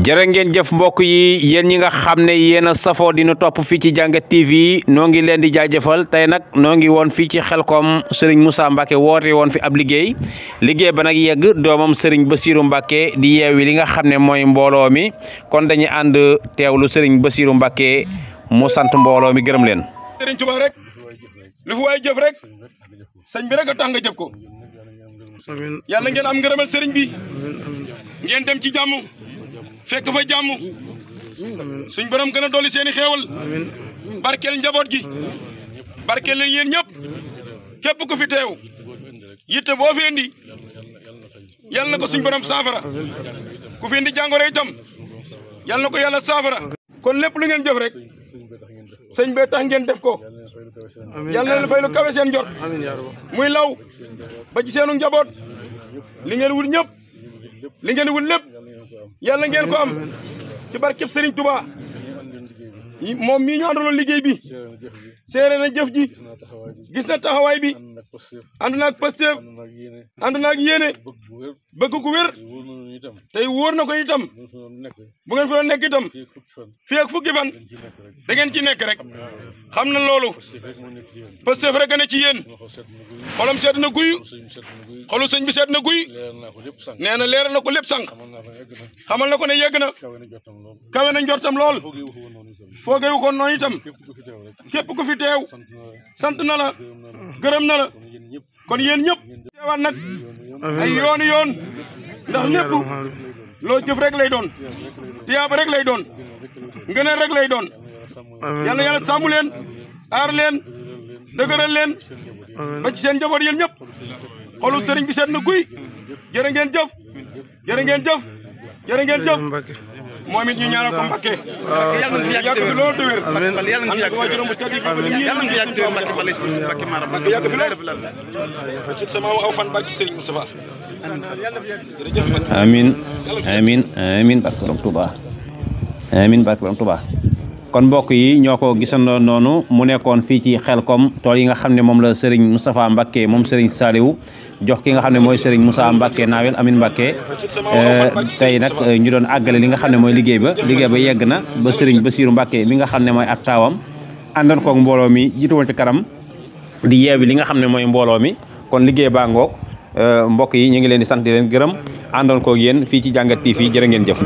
jërë ngeen jëf mbokk yi yéen ñi nga xam ne yéen a safoo dinu topp fii ci Jàngat TV noo ngi leen di jaajëfal tey nag noo ngi woon fii ci Xelkom Serigne Moussa Mbacke woote woon fi ab liggéey ba nag yegg doomam Serigne Bassirou Mbacke di yeewi li nga xam ne mooy mbooloo mi kon dañuy ànd teewlu Serigne Bassirou Mbacke mu sant mbooloo mi gërëm leen. Serigne Touba rek lu fi waay jëf rek sëñ bi rek a tax nga jëf ko yàlla ngeen am ngërëmal Serigne bi ngeen dem ci jàmm fekk fa jàmm suñ borom gën a dolli seeni xéewal barkeel njaboot gi barkeel leen yéen ñëpp képp ku fi teew yitte boo fi indi yàlla na ko suñ borom saafara ku fi indi jàngoro itam yàlla na ko yàlla saafara kon lépp lu ngeen jëf rek sëñ bee tax ngeen def ko yàlla na leen fay lu kawe seen njort muy law ba ci seenu njaboot li ngeen wul ñëpp li ngeen wul lépp yàlla ngeen ko am ci barkeb Serigne Touba moom mii ñu àndaloon liggéey bi seere na jëf ji gis na taxawaay bi ànd naag Pastef ànd naag yéene bëgg ku wér tey wóor na ko itam bu ngeen fi doon nekk itam fii ak fukki fan da ngeen ci nekk rek xam na loolu Pastef rek a ne ci yéen xolam seet na guy xolu sëñ bi seet na guy nee na leeral na ko lépp sànq xamal na ko ne yegg na kawe na njortam lool foogewu ko noonu itam képp ku fi teew sant na la gërëm na la kon yéen ñëpp teewaat nag ay yoon ndax lépp loo jëf rek lay doon tiyaaba rek lay doon ngëneel rek lay doon yàlla yàlla sàmm leen aar leen dëgëral leen ba ci seen njaboot yéen ñëpp xolu sëriñ bi seet na guy jërë ngeen jëf jërë ngeen jëf jërë ngeen jëf moom it ñu ñaanal ko Mbacke yàlla na fi yàgg fi loolu tëwér yàlla na fi yàgg yàlla na fi yàgg tëwér Mbacke maram Mbacke yàgg fi loolu sit sama aw fan barke Serigne Moustapha amin amin amin barke Borom Touba amin barke Borom Touba kon mbokk yi ñoo ko gisandoo noonu mu nekkoon fii ci Xelkom tool yi nga xam ne moom la Serigne Moustapha Mbacke moom Serigne Saliou jox ki nga xam ne mooy Serigne Moussa Mbacke naawel amin Mbacke tey nag ñu doon àggale li nga xam ne mooy liggéey ba yegg na ba Serigne Bassirou Mbacke mi nga xam ne mooy ab taawam àndoon koog mbooloo mi jiituwoon ci kanam di yeewi li nga xam ne mooy mbooloo mi kon liggéey baa ngoog mbokk yi ñu ngi leen di sant di leen gërëm àndoon koog yéen fii ci Jàngat TV jërë ngeen jëf